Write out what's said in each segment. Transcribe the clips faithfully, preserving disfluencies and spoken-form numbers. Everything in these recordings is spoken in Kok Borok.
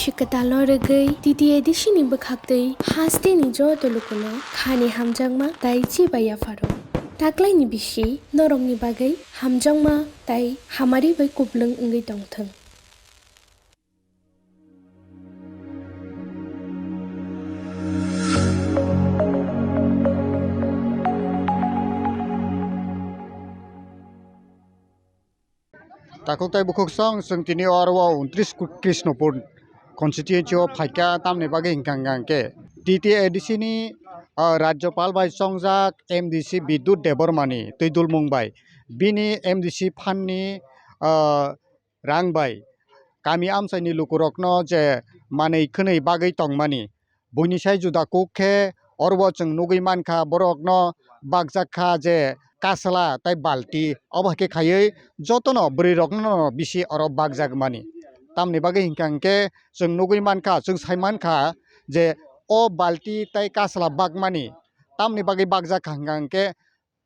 Kwtalo rwgwi T T A D C ni bwkhaktwi hasteni joto lukuno khani hamjakma tei chibai yapharo. Taklaini bisi norokni bagwi hamjakma tei hamari bai kuplung wngwi tongthwng. Takhuk tei bukhuk song chwng tini oro o untris Krishnapur constituency o phaikha, tamni bagwi hwnkha hwnkha khe T T A D C ni, ah, Rajyapal bai chongjak M D C Bidyut Debbarma ni twi dulmung bai bini M D C phan ni, ah, rang bai kami amchai ni lukurokno je manwi khwnwi bagwi tongmani, buini sai juda kuk khe oro o chwng nugwi mankha, borokno bakjak kha je kasla tei balti, obo hai khe khaiwi jotono bwrwi rokno bisi oro bakjak mani. Tamni bagwi hwnkha hwnkhe chwng nugwi mankha, chwng sai mankha je o balti tei kasla bakmani tamni bagwi bakjak kha hwnkha hwnkhe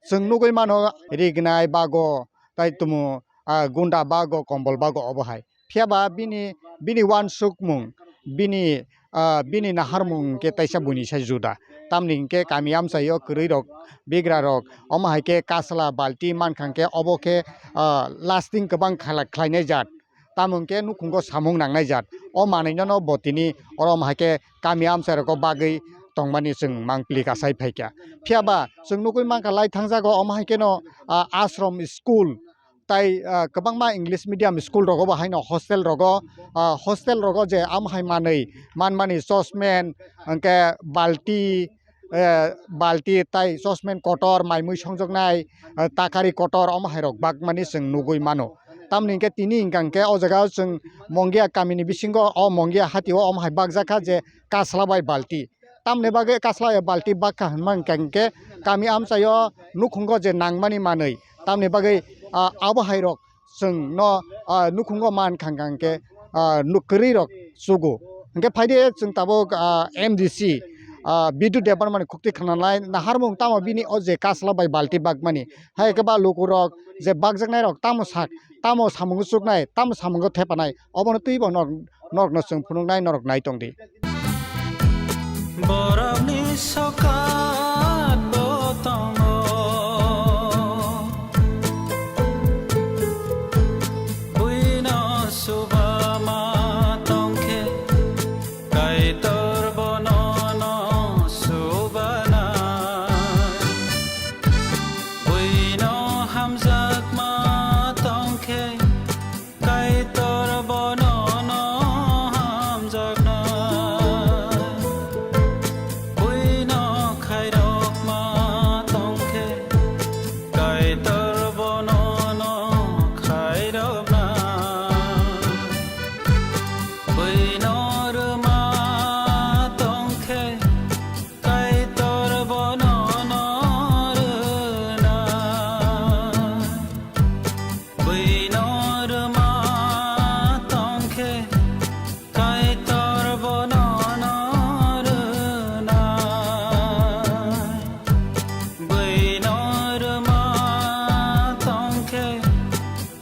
chwng nugwi mano rignai bago tei tumu, ah, gunda bago, kombol bago obo hai. Phiya ba bini, bini uansukmung, bini, ah, bini naharmung hwnkhe taisa buini sai juda. Tamni hwnkhe kami amchaio kwrwi rok, bigra rok, omo hai khe kasla, balti mankha hwnkhe obo khe, ah, lasting kwbang khala-, khlainai jat. Tamo hwnkhe nukhungo samung nangnai jat. O manwino bo tini oro omo hai khe kami amchai rokgo bagwi tongmani chwng mangpili kasai phaikha. Phiya ba chwng nugwi mankha lai thangjago omo hai kheno, ah, ashram school tai, ah, kwbangma English medium school rogo bo haino hostel rogo, ah, hostel rogo je amo hai manwi manmani chosmen, hwnkhe balti, eh, balti tai chosmen kotor, mai mui songjoknai, eh, takari kotor omo hai rok bakmani chwng nugwi mano. Tamni hwnkhe tini hwnkha hwnkhe o jaga o chwng Mongia kamini bisingo o Mongia hati o omo hai bakjak kha je kasla bai balti. Tamni bagwi kasla bai balti bakha hwnma hwnkha hwnkhe kami amchaio nukhungo je nangmani manwi, tamni bagwi, ah, abo hai rok chwng no, ah, nukhungo man khang khang khe, ah, nuk kwrwi rok chugo. Hwnkhe phaidi chwng tabuk, ah, M D C, ah, Bidyut Debbarma ni khuktwi khwnanai naharmung tamo bini o je kasla bai balti bakmani. Hai khe ba lukurok je bakjaknai rok tamo sak, tamo samungo chuknai, tamo samungo thepanai, obono twibo nok, nokno chwng phunuknai, norok nai tongdi. Borokni sokat bo tongo, buino suba ma tongkhe, Kaitor bono no subana. Buino hamjakma tongkhe, Kaitor bono no hamjakna. Buino khairokma tongkhe, Kaitor bono no khairokna. Buino rwma tongkhe, Kaitor bono no rwna. Buino rwma tongkhe, Kaitor bono no rwna. Buino rwma tongkhe,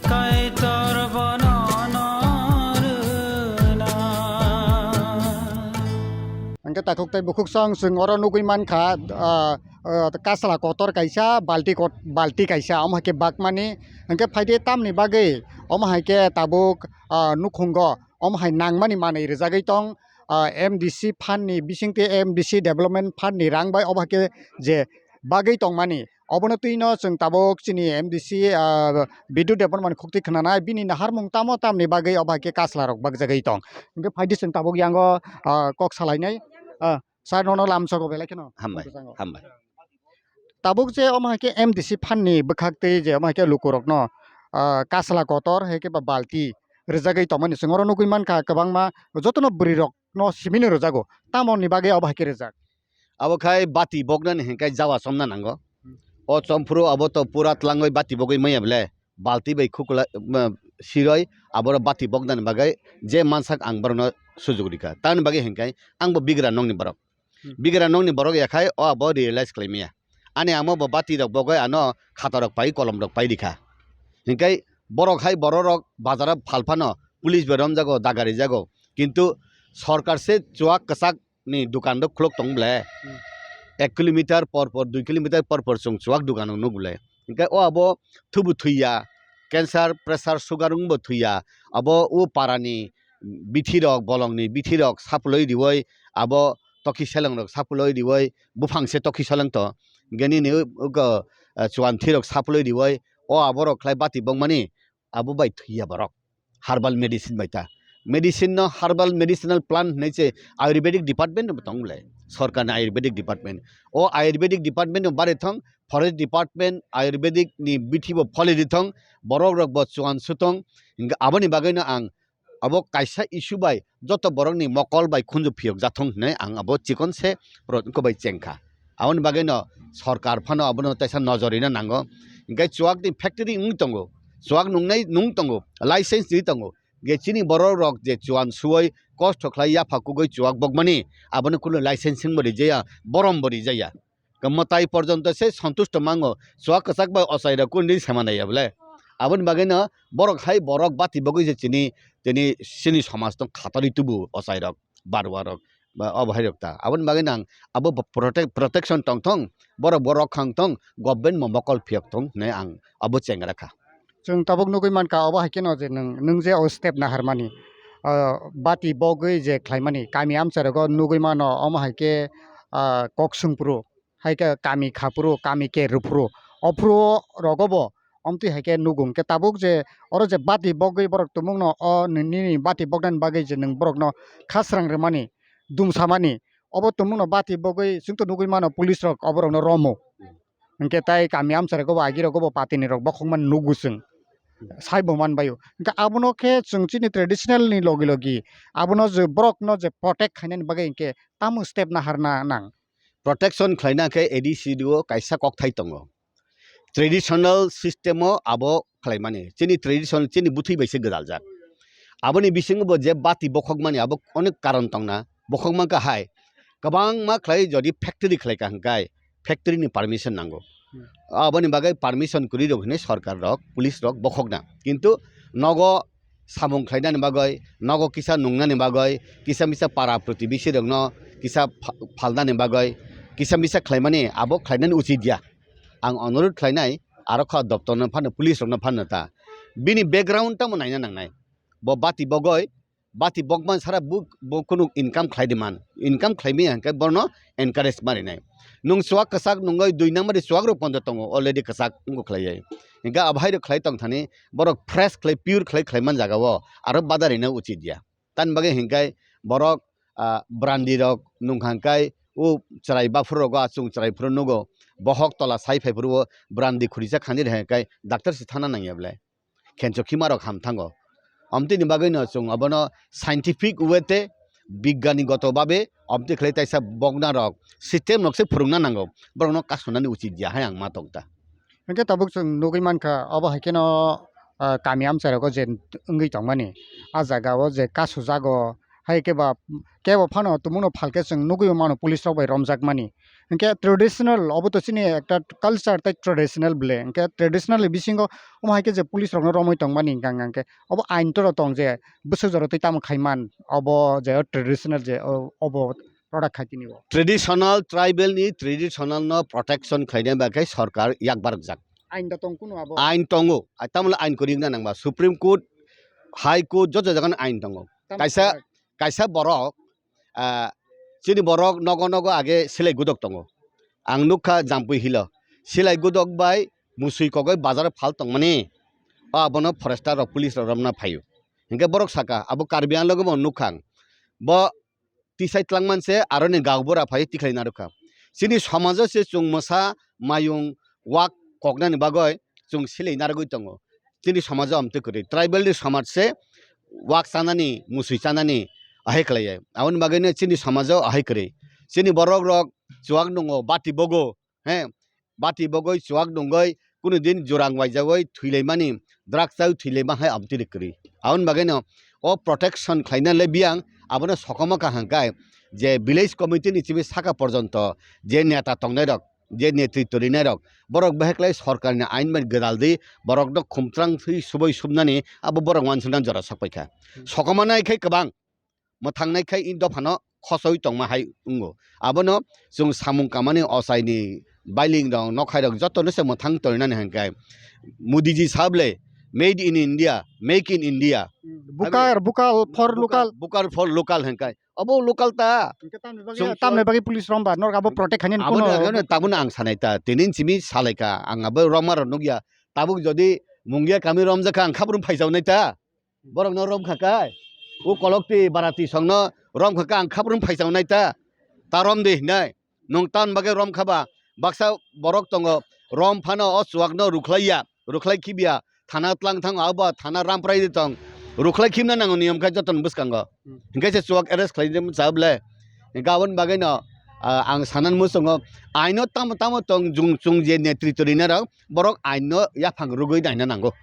Kaitor bono no rwna. Hwnkhe takhuk tei bukhuk song chwng oro nugwi mankha, ah, ah, kasla kotor kaisa, balti kot-, balti kaisa, omo hai khe bakmani. Hwnkhe phaidi tamni bagwi omo hai khe tabuk, ah, nukhungo omo hai nangmani manwi rwjagwi tong, ah, M D C fund ni bisingtwi, M D C development fund ni rang bai obo hai khe je bagwi tongmani. Obono twino chwng tabuk chini M D C, ah, Bidyut Debbarma ni khuktwi khwnanai, bini naharmung tamo tamni bagwi obo hai khe kasla rok bakjagwi tong. Hwnkhe phaidi chwng tabuk yango, ah, kok salainai, ah, sir nono lamsogo belai kheno. Hambai, hambai. Tabuk je omo hai khe M D C fund ni bwkhak twi je omo hai khe lukurokno, ah, kasla kotor hai khe ba balti rwjagwi tongmani chwng oro nugwi mankha kwbangma jotono bwrwi rokno simino rwjago. Tamoni bagwi obo hai khe rwjak? Abo khai bati boknani hwnkhai jawa chomna nango. Hmm. O chomphuru abo to pura tlangwi bati bogwi manya bele, balti bai khukla, ma, siroi aboro bati boknani bagwi je mansak ang borokno sujuk rikha. Tamni bagwi hwnkhai ang bo bigra nokni borok. Hmm. Bigra nokni borok yakhai o abo realize khlai maya. Ani amo bo bati rok bogwi ano khata rok pai, kolom rok pai rikha. Hwnkhai borok hai borok rok bazar o phal phano police bai romjago, daga rijago. Kintu Sorkar se chuak kwchak ni dukan rok khuluk tong ble. Hmm. Ek kilometer por por, dui kilometer por por chwng chuak dukan rok nuk ble. Hinkhe o abo thubu thwiya, cancer, pressure, sugar wngbo thwiya. Abo o parani bithi rok, bolongni bithi rok sapuloi riwoi, abo toki seleng rok sapuloi riwoi, buphang se toki seleng to. Hinkhe nini o, o, o, chuan thi rok sapuloi riwoi, o abo rok khlai bati bokmani, abo bai thwiya borok. Herbal medicine bai ta. Medicine no herbal medicinal plant hinwi se Ayurvedic department bo tong le. Sorkar ni Ayurvedic department. O Ayurvedic department no bare thong, forest department, Ayurvedic ni bithi bo phole di thong, borok rok bo chuan su thong. Hinkhe aboni bagwi no ang abo kaisa issue bai joto borok ni mokol bai khunju phiyok ja thong hinwi ang abo chikon se pro-, ko bai cheng kha. Aboni bagwi no sorkar phano abono teisa nojor rina nango. Hinkhe chuak ni factory wng tongo, chuak nungnai nung tongo, license ri tongo. Ge chini borok rok je chuan suwai kosto khlai yapha kugui chuak bokmani, abono kunu licensing bo rijaya, borom bo rijaya. Mwtai porjonto se santusto mango, chuak kwchak bai ochai rok kunu din sema naiya bole. Aboni bagwi no borok hai borok bati bogwi se chini, chini, chini somaj no khatari tubu ochai rok, barwa rok, ba obo hai rok ta. Aboni bagwi nang abo bo protect, protection tong thong, borok bo rok khang thong, government mo mokol phiyok thong hinwi ang abo chengra kha. Chwng tabuk nugwi mankha obo hai kheno je nwng, nwng je o step naharmani, ah, bati bogwi je khlaimani kami amcharogo nugwi mano omo hai khe, ah, kok swngphuru, hai khe kami khaphuru, kami ke rwphuru, ophuru rogo bo omtwi hai khe nugo. Hinkhe tabuk je oro je bati bogwi borok tumungno o nini bati boknani bagwi je nwng borokno khasrang rwmani, dumsamani, obo tumungno bati bogwi chwngto nugwi mano police rok oborokno romo. Hinkhe tai kami amcharogo bo agirok bo patini rok bokhokma nugo chwng. Saibo manbaio. Hinkhe abono khe chwng chini traditional ni logi logi abono je borokno je protect khainani bagwi hinkhe tamo step naharna nang? Protection khlaina khe A D C D o kaisa kokthai tongo. Traditional system o abo khlaimani. Chini tradition, chini bwthwi bai se gwdaljak. Aboni bisingo bo je bati bokhokmani abo onek karon tongna. Bokhokma kha hai. Kwbangma khlai jodi factory khlaika hinkhai, factory ni permission nango. Hmm. Aboni bagwi permission kwrwi rok hinwi sorkar rok, police rok bokhokna. Kintu nogo samung khlainani bagwi, nogo kisa nungnani bagwi, kisa misa para protibesi rokno kisa pha-, phalnani bagwi, kisa misa khlaimani abo khlainani uchit ya. Ang onurodh khlainai, aro kha doptor no phano, police rok no phano ta. Bini background tamo naina nangnai. Bo bati bogoi, bati bokman sara bo, bo kunu income khlai di man. Income khlai maya hinkhe bono encourage ma rinai. Nung chuak kwchak nungoi dui number ni chuak rok pondo tongo, already kwchak wngkha khlai yai. Hinkhe abo hai rok khlai tong thani, borok fresh khlai, pure khlai, khlai man jaga o, aro badari na uchit ya. Tani bagwi hinkhe borok, ah, brandi rok nungkha hinkhe o chwrai baphuru rogo, achung chwrai phuru nugo, bohok tola sai phai phuru o brandi khurisa khani rehai hinkhe doctor se thana nangya bwle. Khencho khima rok ham thango. Omtini bagwi no chwng obono scientific way te bigyani goto babe omtwi khlai taisa bokna rok system rok se phwrwngna nango, borok no kasonani uchit ya hai ang ma tong ta. Hinkhe tabuk chwng nugwi mankha, obo hai kheno, ah, kami amchai rogo je wngwi tongmani, ah jaga o je kasu jago, hai khe ba kebo phano tumungno phalkhe chwng nugwi mano police rok bai romjakmani. Hinkhe traditional, obo to chini ekta culture tei traditional bwle. Hinkhe traditional ni bisingo omo hai khe je police rokno romwi tongmani hinkhe, hinkhe obo ain toro tong je bwswk jora twi tamo khai man, obo je traditional je o-, obo product khai tini bo. Traditional, tribal ni traditional no protection khlaina bagwi sorkar yak barjak. Ain da tong kuno abo? Ain tongo. Ai, tamoni ain kwrwi wngna nangba. Supreme Court, High Court, joto jagano ain tongo. Tamo Kaisa, product? Kaisa borok, ah, chini borok nogo nogo age silai gudok tongo. Ang nukha Jampui hilo. Silai gudok bai musui kogoi bazar phal tongmani. O abono forester rok, police rok romna phaio. Hinkhe borok saka, abo Karbi Anglong bo nukha ang. Bo tisai twlangman se aroni gaubura phai tikhlai narwkha. Chini somajo se chwng mwsa mayung wak koknani bagwi chwng silai narwgwi tongo. Chini somajo amtwi kwrwi. Tribal ni somaj se wak chanani, musui chanani ahai khlaiya. Aboni bagwino chini somajo ahai kwrwi. Chini borok rok chuak nungo, bati bogo, he, bati bogoi, chuak nungoi, kunu din jurang waijagoi thwilaimani, drugs chawi thwilaima hai abotiri kwrwi. Aboni bagwino o protection khlaina le biyang, abono sokoma kaham kai je village committee ni chimi saka porjonto je neta tongnai rok, je netritwo rinai rok, borok beheklai sorkar ni ain bai gwdal di, borok no khumtrang thwi suboi subnani abo borok wansukna jora sok paikha. Hmm. Sokoma nai khai kwbang. mwthangnai khai i dophano khosoi tongma hai wngo. Abono chwng samung kamani ochaini bailing rok, nokhai rok jotono se mwthang torinani hwnkhe Modiji sable, "Made in India, make in India." Bukar, bukal for local. Bukar for local hwnkhe. Obo local ta. Hwnkhe tamni bagwi, chwng tamni bagwi police romba norok abo protect khainani abono kuno hwnkhe tabukno ang sanai ta. Tini simi salaikha. Ang abo romma rok nukya. Tabuk jodi Mungia kami romjakha ang khabrung phaijaunai ta. Borokno romkha kai. O kolok twi barati songno romkha kha ang khabrung phaijaunai ta. Ta romdi hinai. Nwng tamni bagwi romkha ba, baksa borok tongo, rom phano o chuwakno rwkhlaiya, rwkhlai khibiya, thana tlang thango, abo thana ramprai de tong, rwkhlai khibna nango niyom khe jotono bwskango. Hmm. Hinkhe se chuwak arrest khlai de cha ble. Hinkhe aboni bagwino, ah, ang sanani muchungo, aino tamo tamo tong, jung, chwng je netritw rinai rok, borok aino yaphang rwgwi naina nango.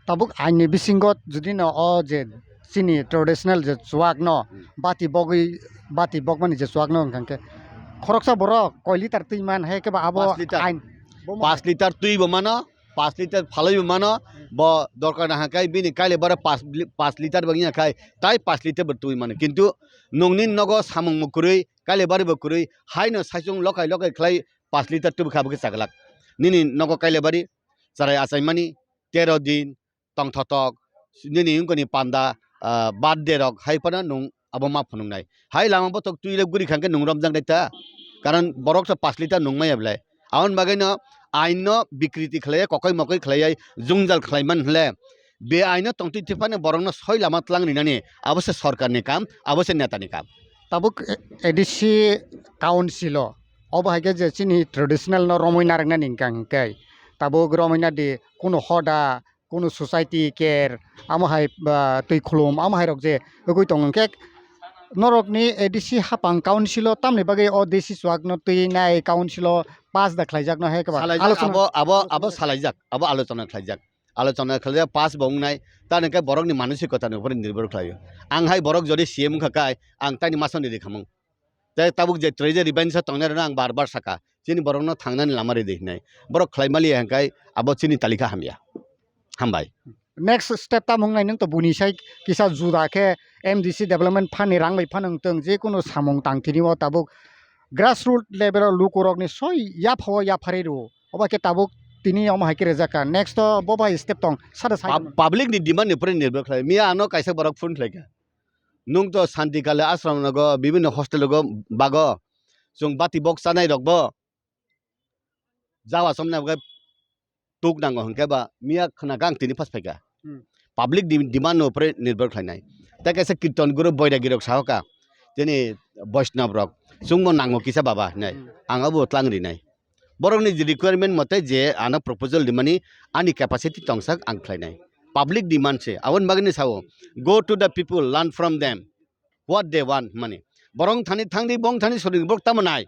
Tabuk aini bisingo jodi no o je chini traditional je chuwak no, hmm, bati bogwi, bati bokmani je chuwak no hwnkha khe khoroksa borok koi litar twi man hai khe ba abo paanch litar. Ain bo ma- Paanch litar twi bo mano, paanch litar phalwi bo mano, hmm, bo dorkar na hai khai bini kaile bara paanch li-, paanch litar bo wngya khai tai paanch litar bo twi mano. Kintu nungni nogo samung bo kwrwi, kaile bari bo kwrwi, haino saichung lokai lokai khlai paanch litar twi bo kha bo khe chaglak. Nini nogo kaile bari charai achaimani tero din, tongthotok, nini wngkoni panda, ah, birthday rok hai phano nwng abo ma phunuknai. Hai lama bothok twi le guri kha hwnkhe nwng romjaknai ta. Karon borok to paanch litar nwng maya belai. Aboni bagwino aino bikriti khlaiya, kokoi mokoi khlaiya, jwngjal khlaiman hwnle. Be aino tongtwi tiphano borokno soi lama tlang rinani abo se sorkarni kam, abo se netani kam. Tabuk A D C council o, obo hai khe je chini traditional no romwi narwknani hwnkha hwnkhe tabuk romwi nadi kunu hoda, kunu society care, amo hai, ah, twi khulum, amo hai rok je wgwi tong hwnkhe norokni A D C hapang council o tamni bagwi o D C chuwak no twi nai council o pass da khlaijak no hai khe ba. Salaijak, alochona abo, abo, abo salaijak, abo alochona khlaijak. Alochona khlaijak pass bo wngnai, tamni khe borokni manosikota ni upor nirbhor khlaio. Ang hai borok jodi C M wngkha kai, ang taini masoni rikhamung. Tei tabuk je treasury bansa tongnai rokno ang bar bar saka, chini borokno thangnani lama ridi hinai. Borok khlai maliya hwnkhe abo chini talika hamya. Hambai. Next step tamo wngnai nwng to buini sai kisa juda khe M D C development fund ni rang bai phano wngtong, je kunu samung tang tini o tabuk grassroot level o lukurokni soi yaphao yapharwi rwo. Obo khe tabuk tini omo hai khe rwjak kha. Next o bo bai step tong sada sai. Pub-, public ni demand ni upor nirbhor khlai. Miya ano kaisa borok phone khlai kha. Nwng to Shanti Kali ashram nogo, bibhinno hostel rogo bago. Chwng bati bok chanai rok bo jawa chomnai bagwi tuk nango hwnkhe ba miya khna khe ang tini phas phaikha. Hmm. Public di-, demand no upre nirbhor khlainai. Tei kaisa kirtan guru boiragi rok sahokha, tini Vaishnav rok chwngmo nango kisa baba hinai. Hmm. Ang abo tlang rinai. Borokni je requirement mote je ano proposal rimani ani capacity tongsak ang khlainai. Public demand se. Aboni bagwino sao, "Go to the people, learn from them what they want," hwnmani. Borok thani thangdi, bong thani sori borok tamo nai.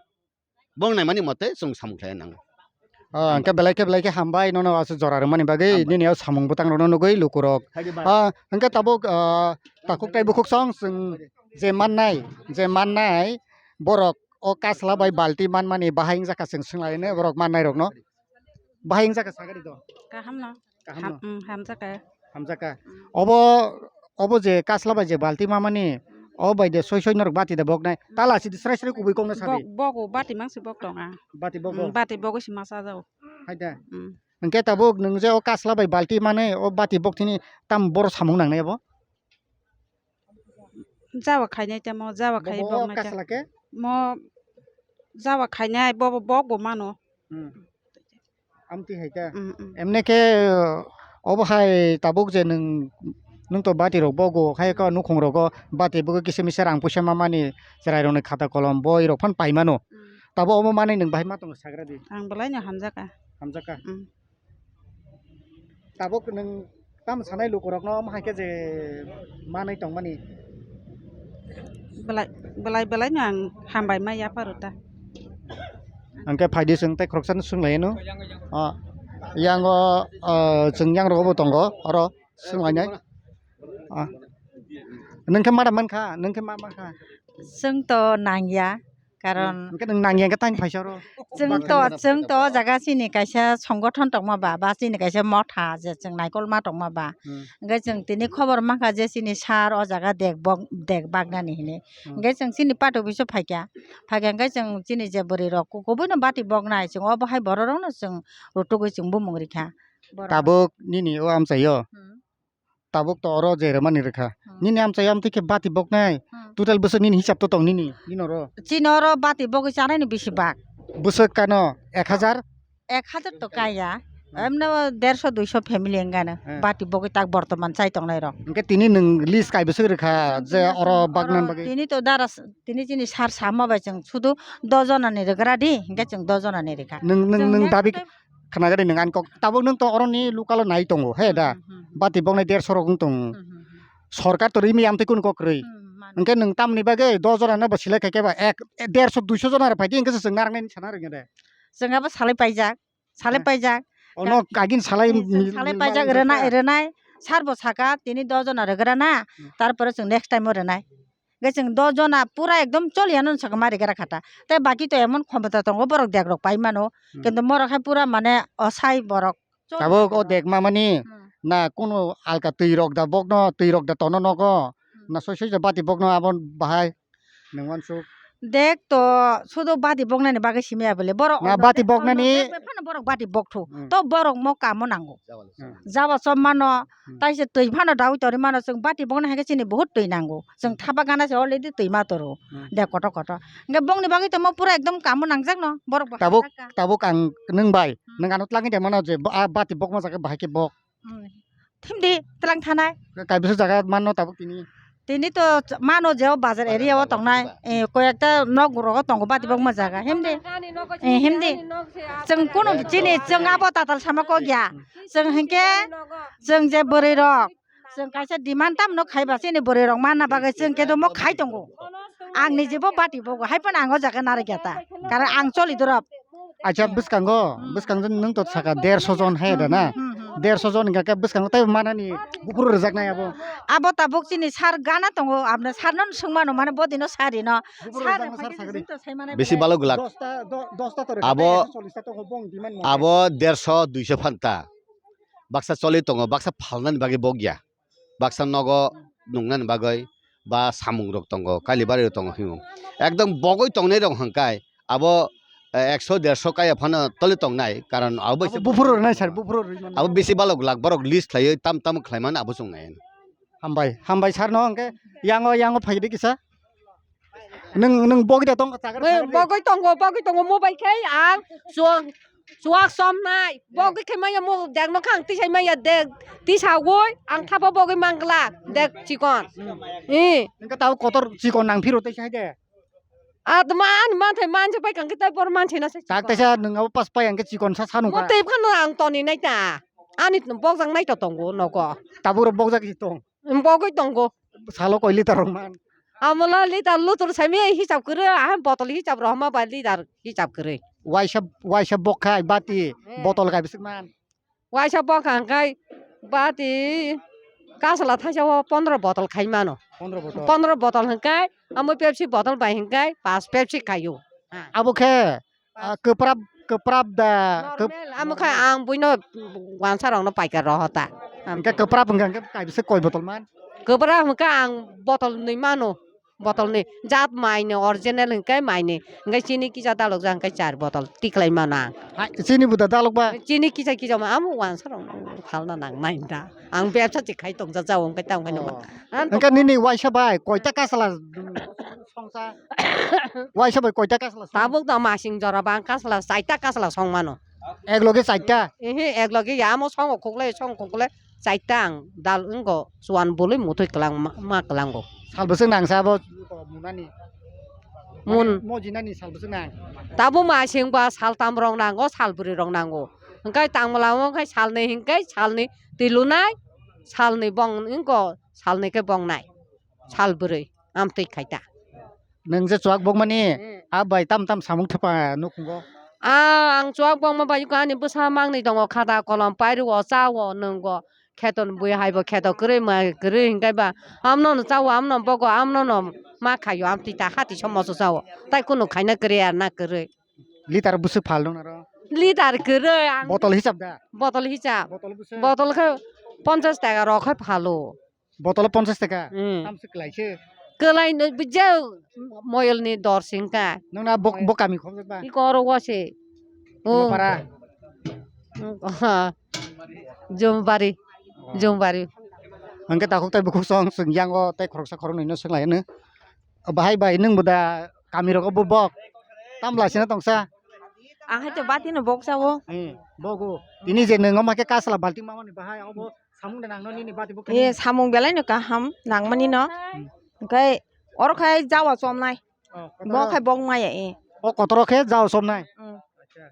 Bong naimani mote chwng samung khlai nango. Ah, hwnkhe belai khe, belai khe hambai nono aswk jora rwmani bagwi. Hambai. Nini o samung bwtang rokno nugwi lukurok. Hai di bai. Ah, hwnkhe tabuk, ah, takhuk tai bukhuk song chwng je mannai, je mannai borok o kasla bai balti manmani bahai wngjakha chwng swnglaino borok mannairokno. Bahai wngjakha sagari do. Kaham no. Kaham no. Ham-, mm, hamjakha. Hamjakha. Mm. Obo, obo je kasla bai je balti mamani, o bai de soi soi norok bati da bok nai. Tala sidi srai srai kubui kok na sabi. Bok, bok o bati mangsi bok tong a. Bati bok o. Mm, bati bok o si masa jao. Hai da. Mm. Hwnkhe tabuk nwng je o kasla bai balti manwi o bati bok thini tam boro samung nangnai abo? Jawa khainai tamo, jawa khai bo, bo bok nai ta. Kasla khe? Mo jawa khainai bo, bo bok bo mano. Hmm. Amtwi hai ta? Mm, mm. Emne khe, obo hai tabuk je nwng, nwng to bati rok bogo, hai khe nukhung rogo bati bogo kisa misa rang puisa ma mani, chwrai rokni khata kolom, boi rok phan pai mano. Mm. Tabo omo manwi nwng bahai ma tongo sagra di? Ang belai no hamjaka. Hamjaka? Mm. Tabuk nwng tamo sanai lukurokno omo hai khe je manwi tongmani? Belai, belai, belai no ang hambai ma yapharo ta. Hwnkhe phaidi chwng tei khoroksa no swnglaino. Ah, yango, ah, chwng yangrogo bo tongo, oro swnglainai. Ah. Nwng khe mada mankha, nwng khe ma mankha? Chwng to nangya. Karon hwnkhe nwng nangya hwnkhe tani phaisa oro? Chwng to, chwng to o jaga chini kaisa songothon tongma ba, ba chini kaisa motha je chwng naikolma tongma ba. Hmm. Hwnkhe chwng tini khobor mankha je chini sir o jaga dek bok, dek baknani hinwi. Hmm. Hwnkhe chwng chini party office o phaikha. Phaikha hwnkhe chwng chini je bwrwi rok ku-, kubuino bati boknai, chwng obo hai borok rokno chwng rutugwi chwng bumung rikha. Borok. Tabuk nini o amchaio. Hmm. Tabuk to oro je rwmani rwkha. Hmm. Nini amchaio amtwi khe bati boknai. Hmm. Total bwswk nini hisab to tong nini, nini oro? Chini oro bati bogwi chanaini bisi bak. Bwswk kano ek hajar? Ek hajar to kaya. Hmm. Emno derso duiso family wngano. Hmm. Bati bogwi tak bortoman chai tongnai rok. Hwnkhe tini nwng list kai bwswk rwkha je oro baknani bagwi? Tini to dara s-, tini chini sir sama bai chwng sudu dos jonani rwgra di, hwnkhe chwng dos jonani rwkha. Nwng, nwng, nwng dabi khnajakdi nwng ani kok. Tabuk nwng to oroni local o nai tongo, he da? Hmm, hmm, hmm. Bati boknai derso rok wng tongo. Hmm, hmm, hmm. Sorkar to rimi amtwi kunu kok kwrwi. Hmm, mano. Hwnkhe nwng tamni bagwi dos jona no bo select khaikhe ba ek, derso duiso jona rok phaidi hwnkhe se chwng narwknai hinwi sana rwngya de. Chwng abo salai paijak, salai paijak. Ono kagin salai, hmm, chwng salai paijak rwnai, rwnai. Sir bo saka tini dos jona rwgra na, hmm, tarpore chwng next time o rwnai. Hwnkhe chwng dos jona pura ekdom choliya no swkang ma rwgra kha ta. Tei baki to emon khomota tongo borok dek rok pai mano. Hmm. Kintu morok hai pura mane osai borok. Tabuk o dek ma mani, hmm, na kunu alka twi rok da bokno, twi rok da tono nogo. Hmm. Na soi soi ja bati bokno abo bahai nwng uansuk. Dek to sudu bati boknani bagwi simi ya bole. Borok na bati boknani. Dek bai phano borok bati bok thu. Hmm. To borok mo kamo nango. Hmm. Jaba chop mano, hmm, taise twi phano daui tori mano, chwng bati bokna hai khe chini bahut twi nango. Chwng thapa gana se already twi ma toro. Hmm. De kotor kotor. Hwnkhe bongni bagwi tongmo pura ekdom kamo nangjak no, borok bo tabuk, hamjak ka. Tabuk ang nwng bai, hmm, nwng ano tlangwi de mano je bo-, a bati bokma jaga bahai khe bok. Hmm. Thimdi tlang thanai. Kaibisa jaga manno tabuk tini. Tini to ch-, mano je o bazar area o tongnai, eh, koi ekta nok rogo tongo bati bokma jaga, himdi. Eh, himdi. Chwng kunu chini, chwng abo tatal sama kok ya. Chwng hinkhe, chwng je bwrwi rok, chwng kaisa demand tamno khaiba chini bwrwi rok manna bagwi chwng kedo mo khai tongo. Ang ni jebo bati bogo, hai phano ang o jaga narwk ya ta. Karon ang choli dorop. Acha bwskango, hmm, bwskango nwng to saka derso jon hai da na? Hmm, hmm, hmm. Derso jon hingka khe bwskango tei manani buphuru rwjaknai abo. Abo tabuk chini sir gana tongo, abna sir no swngmano mane bodino sari no. Buphuru sir rwjaknai sir sakadi. Bisi balok glak. Dosta, do-, dosta to rwkha, abo, tei ekso chollish ta tongo bong demand mo. Abo derso duiso phanta. Baksa choli tongo, baksa phalnani bagwi bokya. Baksa nogo nungnani bagwi ba samung rok tongo, kailibari rok tongo himo. Ekdom bogwi tongnai rok hwnkai abo, eh, ekso derso kaya phano toli tongnai, karon abo bai se buphuru rwnai sir, buphuru rwnai. Abo bisi balok glak, borok list khlaiwi tam tam khlai mano abo chwng nai. Hambai, hambai sir no hwnkhe yango, yango phaidi kisa. Nwng, nwng bogwi da tong ka, chagra, chagra di. Bogwi tongo, bogwi tongo, mo bai khe ang chuak, chuak som nai. Bogwi khe maya mo dek no khang tisai maya dek tisagwi ang thapa bogwi mangla dek chikon. Hmm. Eh. Nwng ka tao kotor chikon nang phiro tei sai de. At man, man thai man se pai kang khe tai bor man se na se chikon. Tak taisa nwng abo pas pai ang khe chikon sa sanu ka. Mo tei phano ang toni nai ta. Ani bokjak nai to tongo nogo. Tabuk ro bokjak si tong. Bogwi tongo. Salo koi liter rok man? Amolo liter lutur sami hisab kwrwi, ah, botol hisab rohorma bai liter hisab kwrwi. Waisa, waisa bokha bati, eh, botol kai bisik man? Waisa bokha hwnkhe bati kasla thaisa o pondro botol khai mano. Pondro botol? Pondro botol hwnkhe amo Pepsi botol bai hwnkhe pas Pepsi khaio. Ah. Abo khe Ah, kwprap, kwprap da, kwp- Normal, amo khai ang buino wansa rokno paikar rohota. Hwnkhe kwprap hwnkha hwnkhe kaibisa koi botol man? Kwprap hwnkha ang botol nwi mano, botol nwi. Jat mai ni original hwnkhe mai ni, hwnkhe chini kisa dalok ja hwnkhe char botol tiklai mano ang. Hai, chini buda dalok ba? Chini kisa kisa ma amo wansa rokno phalna nang nai da. Ang bebsa se khai tong ja jao hwnkhe tamo hwnkhe. Oh. Ang hwnkhe nini waisa bai koita kasla songsa? Waisa bai koita kasla song? Tabuk da masing jora ba ang kasla, chaita kasla song mano. Ek loge chaita? Ehe, ek loge ya, amo songo khukle, song khukle, chaita ang dal wngko, chuan bului muthui kwlang ma, ma kwlango. Sal bwswk nang sa abo munani? Mun. Mojinani sal bwswk nang? Tabuk masing ba sal tam rok nango, sal bwrwi rok nango. Hwnkhe tangmala o hwnkhe salni hwnkhe salni twi lunai, salni bong wngko, salni khe bongnai. Sal bwrwi amtwi khaita. Nwng je chuak bokmani, hmm, a bai tam tam samung thapa nukhungo? A, ang chuak bokma bai ani bwsa mangni tongo, khata kolom pairwo, chawo, nwngo. Kheto ni bui hai bo kheto kwrwi ma kwrwi hinkai ba amno no chao, amno bogo, amno no ma khaio, amtwi ta hati somoso chao. Tai kunu khaina kwrwi ar na kwrwi. Litar bwswk phal nung naro? Litar kwrwi ang. Botol hisab da? Botol hisab. Botol bwswk? Botol khe ponchash taka rok khai phalo. Botol ponchash taka? Hmm. Tamswk kwlai se. Kwlai no bwjao moyol ni dor singka. Nung na bok, bok kami khobjak ba? Iko oro wase. Tuma para? Jombari. Jombari. Hwnkhe takhuk tai bukhuk song swngyango tei khoroksa khoroknwi no swnglaino. Bahai bai nwng bo da kami rogo bo bok? Tamla sina tongsa? Ang hai to bati no bok sao. Eh, bogo. Tini je nwng oma khe kasla balting mamani bahai obo samung da nangno nini bati bok. Eh, samung belai no kaham nangmani no. Hmm. Hwnkhe oro khai jawa chomnai. Oh, kotor. Bo khai bok maya, eh. O kotoro khe jao somnai. Mm. Acha.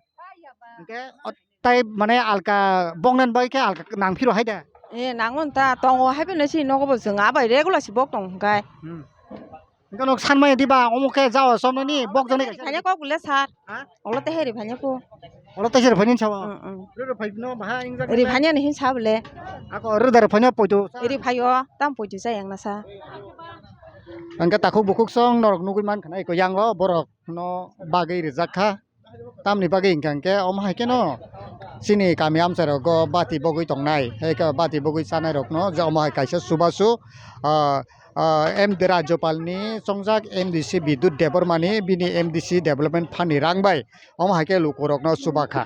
Hwnkhe o tai mane alka boknani bagwi khe alka nang phiro hai da? Eh, nango ta tongo hai phano si nogo bo chwng abai regular si bok tong hwnkhe. Hmm. Hwnkhe nok san maya diba omo khe jao somnani bok jani. Phanya kok le sir. Ha? Olo te heri phanya ko. Olo te heri phanya sawa. Mm, mm. Rero phai no baha ingjak. Eri phanya ni hin sa bole. Ako rero phanya poito. Eri phayo tam poito sa yang na sa. Hwnkhe takhuk bukhuk song norok nugwi mankha na eko yango borok no bagwi rijak kha. Tamni bagwi hwnkha hwnkhe omo hai kheno chini kami amchai rogo bati bogwi tongnai. Hai khe bati bogwi chanai rokno je omo hai kaisa chubachu, ah, ah, M D Rajyopal ni chongjak M D C Bidut Debbarma ni bini M D C development fund ni rang bai omo hai khe luku rokno chuba kha.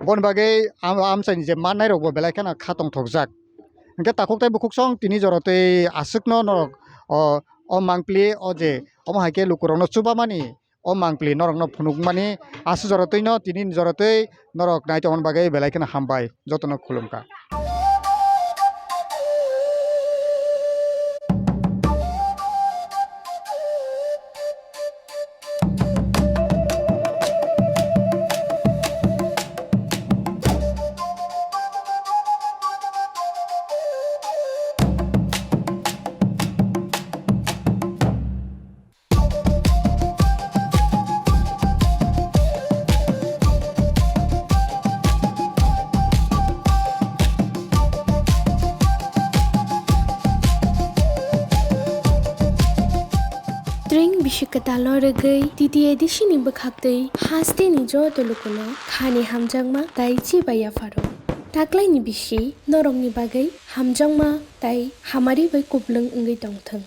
Boni bagwi am-, amchai ni je mannai rokbo belai kheno kha tongthokjak. Hwnkhe takhuk tei bukhuk song tini jora tei aswkno norok o, o mangpili o je omo hai khe lukurokno chubamani o mangpili norokno phunukmani aswk jora twi no tini jora twi norok nai tongmani bagwi belai kheno hambai jotono khulumkha. Tring bisi kwtal no rwgwi T T A D C ni bwkhak twi haste ni joto lukuno khani hamjakma tai chibai yapharo. Taklai ni bisi norok ni bagwi hamjakma tai hamari bai kuplung wngwi tongthwng.